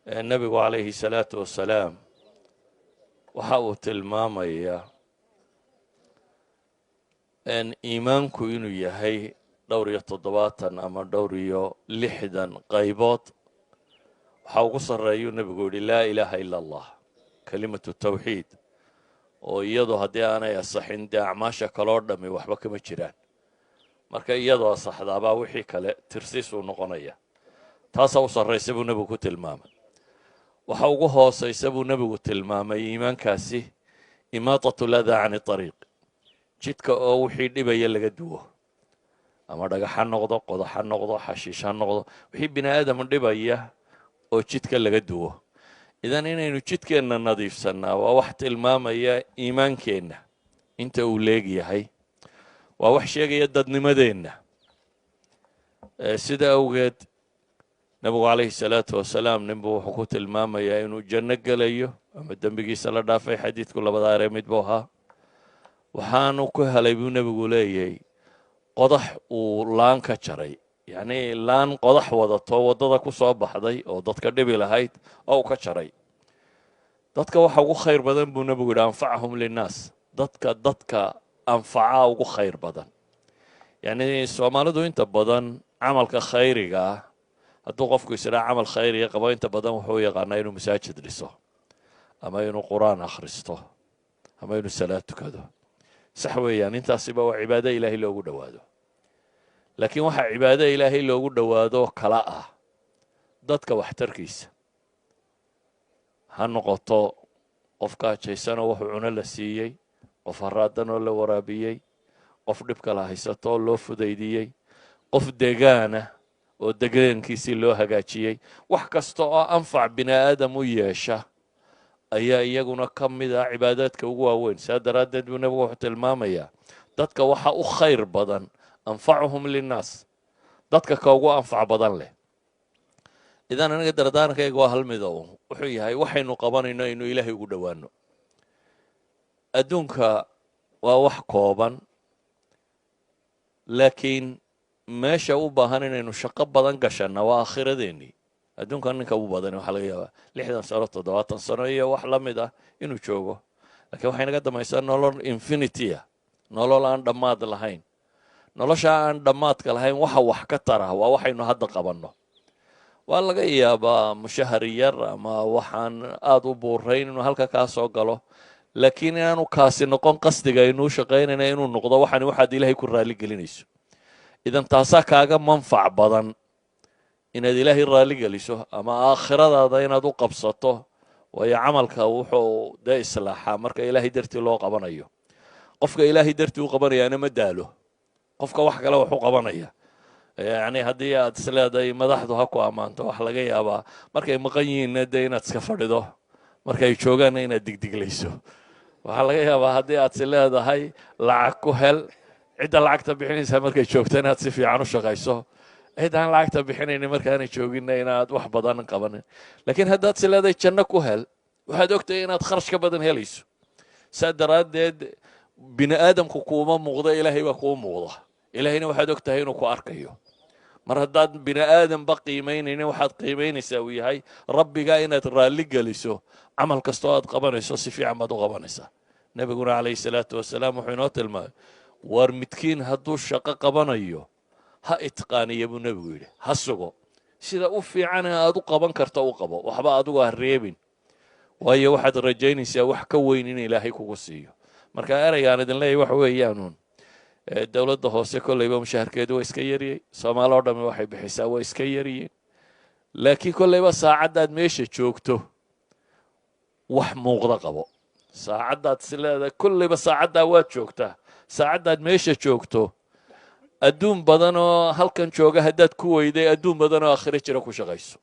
Nebigu calayhi salaatu wasalaam waxa uu tilmaamayaa iimaanku inuu yahay dhowr iyo 70 ama dhowr iyo 60 qaybood. Waxaa ugu sarreeyuu nebigu yidhi laa ilaaha ila Allah, kelimatu tawxiid, oo iyadu haddii aanay asaxin dee acmaasha kaloo dhammi waxba kama jiraan. Marka iyadoo asaxdaabaa wixii kale tirsiisuu noqonaya. Taasaa u sarraysa buu nebigu ku tilmaamay. Waxa ugu hoosaysa buu nebigu tilmaamay iimaankaasi imaatatu ladaa cani ariiq, jidka oo wixii dhibaya laga duwo, ama dhagax ha noqdo, qodax ha noqdo, xashiish ha noqdo, wixii bini aadam dhibaya oo jidka laga duwo. Idan inaynu jidkeenna nadiifsannaa waa wax tilmaamaya iimaankeenna inta uu leegyahay, waa wax sheegaya dadnimadeenna. Sida awgeed nebigu calayhi salaatu wasalaam ninbuu wuxuu ku tilmaamayaa inuu janno gelayo ama dembigiisa la dhaafay. Xadiidku labada ere mid buu ahaa. Waxaanu ku helay buu nebigu leeyahay qodax uu laan ka jaray, yacnii laan qodax wadato waddada ku soo baxday oo dadka dhibi lahayd oo uu ka jaray. Dadka waxa ugu khayr badan buu nebigu yidhi anfacahum linnaas, dadka anfacaa ugu khayr badan. Yacnii Soomaalidu inta badan camalka khayriga ah, hadduu qofku isdhaa camal khayriga qabo, inta badan wuxuu yaqaanaa inuu masaajid dhiso ama inuu Qur-aan akhristo ama inuu salaad tukado. Sax weeyaan, intaasiba waa cibaado Ilaahay loogu dhowaado, laakiin waxaa cibaado Ilaahay loogu dhowaado kala ah dadka waxtarkiisa. Ha noqoto qof gaajaysanoo wuxuu cuno la siiyey, qof haraadanoo la waraabiyey, qof dhibka la haysato oo loo fudaydiyey, qof degaana oo degaankiisii loo hagaajiyey. Wax kasta oo anfac bini aadam u yeesha ayaa iyaguna ka mid ah cibaadaadka ugu waaweyn. Saa daraaddeed buu nebigu wuxuu tilmaamayaa dadka waxa u khayr badan anfacuhum linnaas, dadka ka ugu anfac badan leh. Idan aniga dardaarankayaga waa hal mida, wuxuu yahay waxaynu qabanayno aynu Ilaahay ugu dhowaano. Adduunka waa wax kooban, laakiin meesha u baahan inaynu shaqo badan gashanna waa aakhiradeenii. Adduunkan ninka u badan waxaa laga yaabaa 60 sano, 70 sano iyo wax la mid ah inuu joogo, lakiin waxay naga dambaysaa nolol infinity ah, nolol aan dhammaad lahayn. Nolosha aan dhammaadka lahayn waxa wax ka tara waa waxaynu hadda qabanno. Waa laga yaabaa mushahar yar ama waxaan aada u buurayn inuu halka kaa soo galo, laakiin inaanu kaasi noqon qasdiga aynuu shaqaynayna, inuu noqdo waxani waxaad Ilaahay ku raalli gelinayso. Idan taasaa kaaga manfac badan inaad Ilaahay raalli geliso ama aakhiradaada inaad u qabsato, waayo camalka wuxuu dee islaaxaa marka Ilaahay dartii loo qabanayo. Qofka Ilaahay dartii u qabanayaana ma daalo. Qofka wax kale wax u qabanaya, yacni haddii aad isleedahay madaxdu ha ku ammaanto, wax laga yaabaa markay maqan yihiinna dee inaad iska fadhido, markay joogaanna inaad digdiglayso. Waxaa laga yaabaa haddii aad is leedahay lacag ku hel, cidda lacagta bixinaysaa markay joogto inaad si fiican u shaqayso, cid aan lacagta bixinaynin markaanay jooginna inaad wax badan qabanin. Laakiin haddaad is leedahay janno ku hel, waxaad ogtahay inaad kharash ka badan helayso. Saa daraaddeed bini aadamku kuuma muuqda, Ilaahay baa kuu muuqda. Ilaahayna waxaad og tahay inuu ku arkayo. Mar haddaad bini aadamba qiimaynaynin, waxaad qiimaynaysaa uu yahay Rabbigaa inaad raalli geliso, camal kastoo aad qabanayso si fiican baad u qabanaysaa. Nebiguna calayhi salaatu wasalaam wuxuu inoo tilmaamay, war midkiin hadduu shaqo qabanayo ha itqaaniya buu nebigu yidhi, ha sugo, sida u fiicane aad u qaban karto u qabo, waxba adigu ha reebin, waayo waxaad rajaynaysaa wax ka weyn in Ilaahay kugu siiyo. Marka ereygaan idin leeyahy waxa weeyaanuun, dowladda hoose kollayba mushaharkeedu waa iska yariyey, Soomaali oo dhami waxay bixisaa waa iska yaryiin, laakiin kollayba saacaddaad meesha joogto wax muuqda qabo. Saacaddaad is leedahay kollayba saacaddaa waad joogtaa, saacaddaad meesha joogto adduun badan oo halkan jooga haddaad ku weyday, adduun badan oo aakhiro jira ku shaqayso.